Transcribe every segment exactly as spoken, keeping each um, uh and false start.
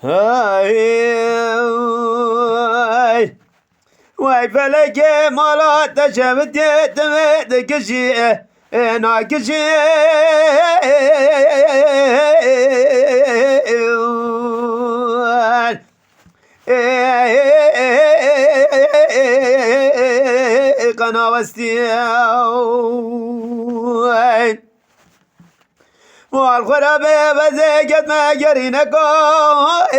Ay, ay. Wey felekê mala te şevitê, te vê dikişî, e, e, nakişî. Qenawestî. Mal xwe re bê bezê, get me gerîneka. Ê,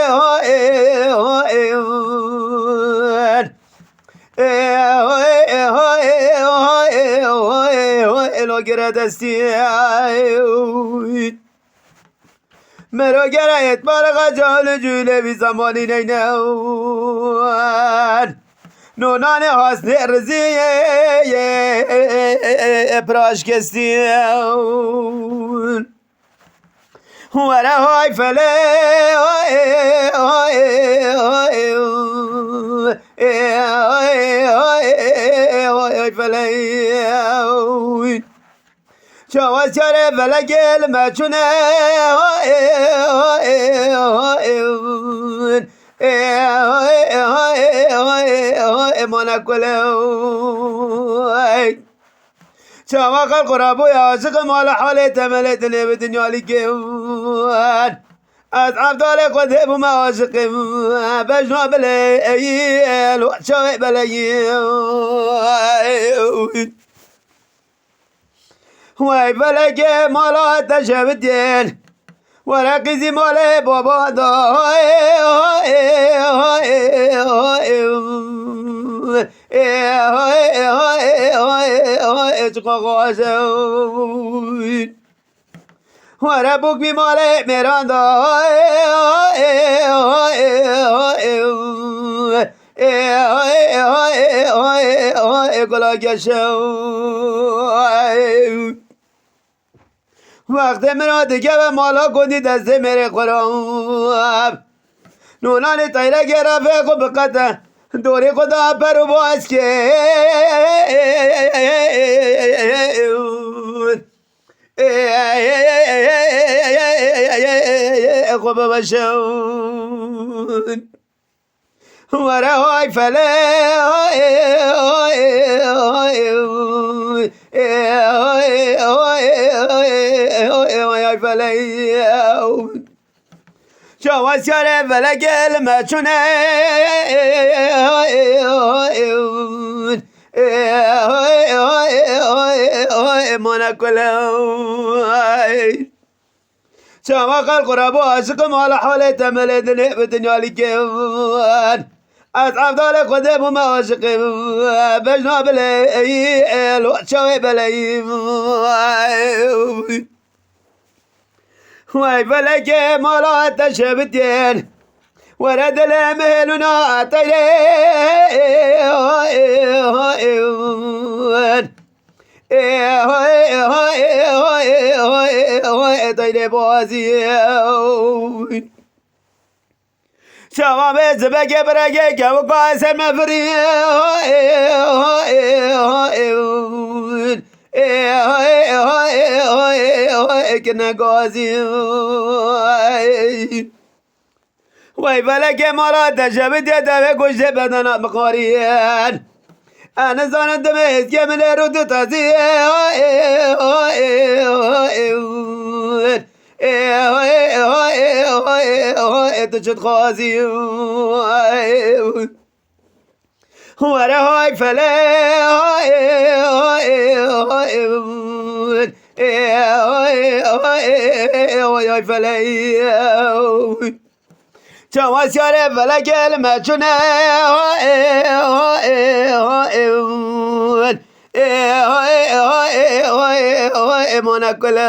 ho, ê, ho, ê, ho, ê, ho, ê, ho, ê, ho, ê, ho, ê, ho, ê, ho, ê, lo gire destî. Mero gere êtmar xeca li cûlê vî zemanî neyne. Nonanê hasnê riziyê, piraşkestî. Were hay felê, hay, hay, hay, hay felê. Çawa çare felekê li me çûne, hay, hay, hay, hay, hay, hay, hay, hay, hay, mane kule, hay. Çawa xelq rabû ya aşiqim, hala halê temelê dinê bi dinya lîkê. Ez evdalê Xwedê bûme aşiqim. Bejna bilê eyî, lo çawê beleyî. Wey felekê mala te şevitên. Were qîzî malê baba da. Çiqa xweş e. Were bûk bî malê mêran da. Gula geş e. Wextê min o dikeve mala gundî destê mêrê xwe re. Nûnanê teyre gera vê xwe biqete. Dorê xwe da per û baskê. Xwe bimeşe. Were hay felê, hay, hay, hay, hay felê. Çawa siyarê felekê li me çûne. Mane kule. Çawa xelq rabû aşiqim, hala halê temelê dinê bi dinya lîkê. Ez evdalê Xwedê bûme aşiqê. Bejna bilê, ey, ey, lo çawê beleyî. Wey felekê mala te şevitên. Were dilê min hêlûna teyrê. Teyrê bazî. Çawa bê zibekê biregê kewika ser me virî. Kine gazî. Wey felekê mala te şevitê, devê goştê bedena bixwarîn. Ez nizanim dimê hêzkê min ê rû du tazî. Tu çi dixwazî? Were hay felê, hay, hay, hay, hay, hay felê. Çawa siyarê felekê li me çûne, hay, hay, hay, hay, mane kule.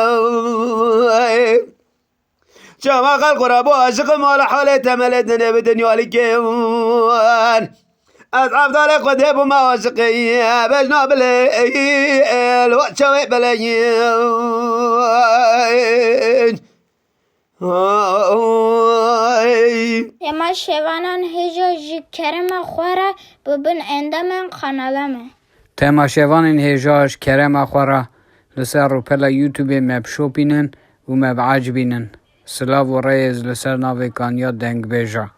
Çawa xelq rabû aşiqim, hala halê temelê dinê bi dinya lîkê. Ez evdalê Xwedê bûme aşiqê. Bejna bilê, ey, ey, lo çawê beleyî. Ay. Ema şevanan hêja ji kerema xwe re bibin endamên kanala me. Temaşevanên hêja ji kerema xwe re li ser rûpela YouTubeê me bişopînin û me biecibînin. Silav û rêz li ser navê kaniya dengbêja.